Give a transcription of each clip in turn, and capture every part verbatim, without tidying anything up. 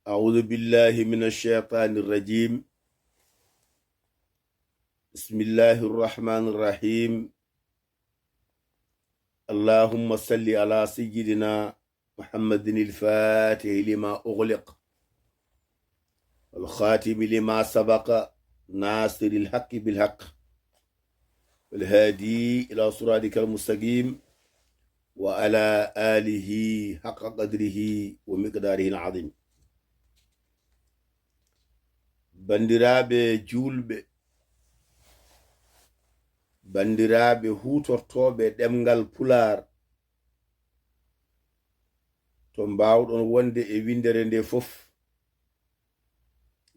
أعوذ بالله من الشيطان الرجيم. بسم الله الرحمن الرحيم. اللهم صل على سيدنا محمد الفاتح لما أغلق والخاتم لما سبق ناصر الحق بالحق والهادي إلى صراطك المستقيم وعلى آله حق قدره ومقداره العظيم. Banndiraaɓe juulɓe, banndiraaɓe huutortooɓe ɗemngal Pulaar, to mbaawɗon wonde e winndere nde fof,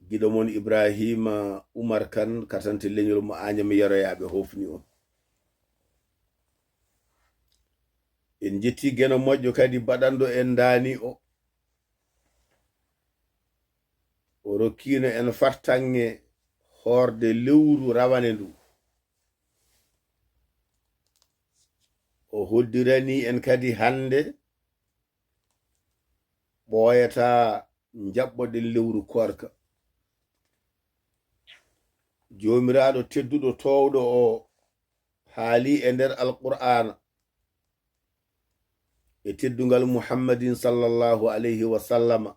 giɗo mon Ibraahiima Umar Kan, katante leñol mo Aañam Yeroyaaɓe, hofni on. En njetti Geno Moƴƴo kadi, baɗanɗo en ndaani o. O rokkiino en fartaŋŋe hoorde lewru rawane ndu. O hoddiranii en kadi hannde ɓooyataa njaɓɓoɗen lewru koorka. Joomiraaɗo tedduɗo toowɗo o haali e nder Alqur'aana e teddungal Muhammadin sallallahu alayhi wa sallama.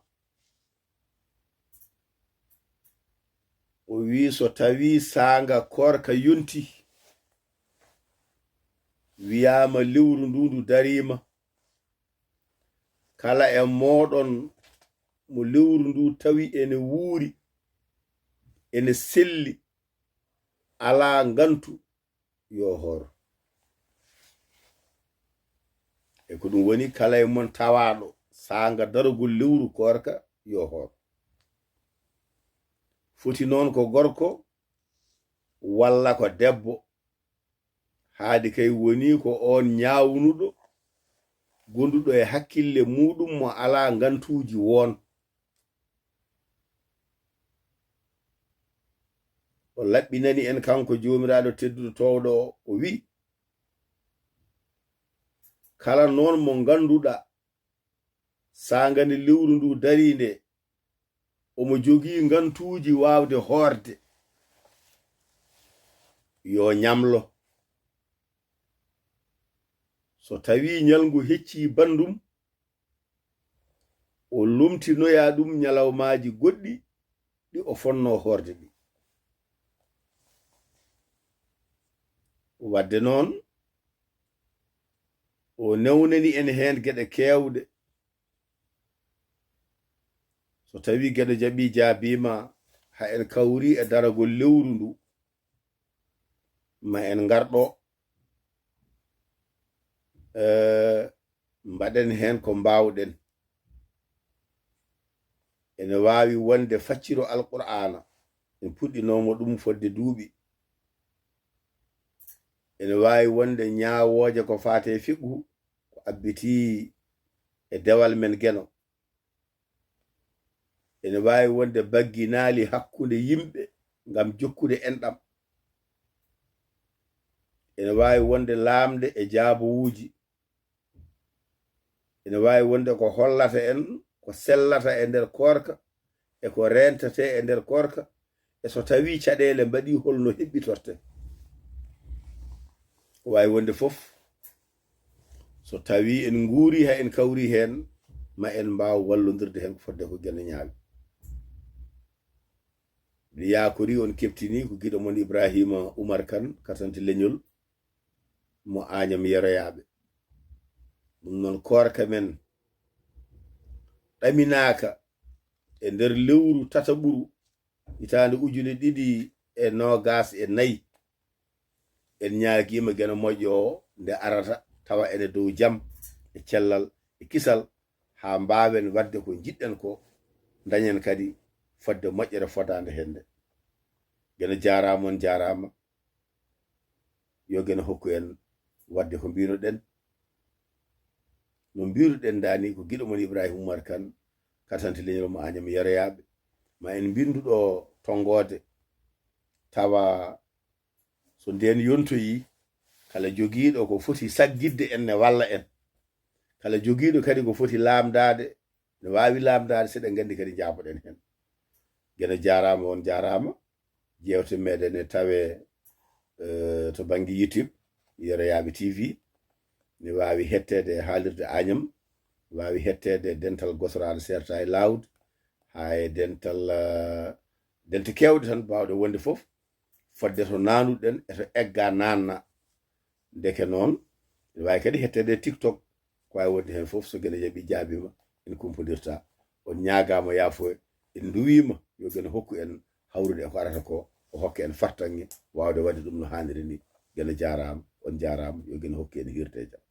O wii, so tawii saanga koorka yonti, wiyaama lewru ndu ndu dariima, kala e mooɗon mo lewru ndu tawi ene wuuri, ene selli, alaa ngantu, yo hoor. E ko ɗum woni, kala e mon tawaaɗo saanga darogol lewru koorka, yo hoor. Foti noon ko gorko walla ko debbo, haadi kay woni ko oon ñaawnuɗo, gonduɗo e hakkille muuɗum mo alaa ngantuuji woon. O laɓɓinani en kanko Joomiraaɗo tedduɗo toowɗo o, o wi'i, kala noon mo ngannduɗaa saanga nde lewru ndu darii nde, omo jogii ngantuuji waawde hoorde, yo ñamlo. So tawii ñalngu heccii banndum, o lomtinoya ɗum ñalawmaaji goɗɗi ɗi o fonnoo hoorde ɗi. Wadde noon, o newnani en heen geɗe keewɗe. So tawii geɗo jaɓii, jaabiima, haa en kawri e daragol lewru ndu, ma en ngar ɗo, eh, mbaɗen heen ko mbaawɗen. Ene waawi wonde facciro Alqur'aana, en puɗɗinooma ɗum fodde duuɓi. Ene waawi wonde ñaawooje ko faati e fiqhu, ko abbitii e dewal men Geno. Ene waawi wonde bagginaali hakkunde yimɓe ngam jokkude enɗam. Ene waawi wonde laamnde e jaabowuuji. Ene waawi wonde ko hollata en ko sellata e nder koorka e ko reentetee e nder koorka, e so tawii caɗeele mbaɗii, holno heɓɓitortee. Ko waawi wonde fof, so tawii en nguurii haa en kawrii heen, ma en mbaaw wallondirde heen ko fodde ko Geno ñaawi. Mi yaakorii on keɓtinii ko giɗo mon Ibraahiima Umar Kan, katante leñol mo Aañam Yeroyaaɓe. Ɗum noon, koorka men ɗaminaaka e nder lewru tataɓuru hitaande ujune ɗiɗi e noogaas e nayi. En ñaagiima Geno Moƴƴo o nde arata tawa ene dow jam e cellal e kisal, haa mbaawen waɗde ko njiɗɗen ko, ndañen kadi fodde moƴƴere fodaande heen nde. Geno jaaraama, on jaaraama. Yo Geno hokku en waɗde ko mbiiruɗen. No mbiiruɗen ndaani, ko giɗo mon Ibraahiima Umar Kan, katante leñol mo Aañam Yeroyaaɓe. Ma en mbinndu ɗo tonngoode, tawa so ndeen yontoyii, kala jogiiɗo ko foti saggitde en ne walla en. Kala jogiiɗo kadi ko foti laamdaade ne waawi laamdaade, seɗen nganndi kadi njaaboɗen heen. Geno jaaraama, on jaaraama. Jeewte meɗen ne tawe eh, to bannge YouTube, Yoroyaaɓe T V, ne waawi hetteede e haalirde Añam, waawi hetteede e dental Gosoraaɗo Serta e Laawd, haa e dental eh, dente keewɗe tan baawɗe wonde fof, fodde to naanuɗen e to egga naanna. Ndeke noon, ne waawi kadi hetteede e TikTok, ko waawi wonde heen fof, so Geno jaɓi jaabiima, en kumpondirta. On ñaagaama yaafo, en nduwiima yo Geno hokku en hawrude e ko arata ko, o hokke en fartaŋŋe waawde waɗde ɗum no haaniri ni. Geno jaaraama, on jaaraama, yo Geno hokku en hiirde e jam.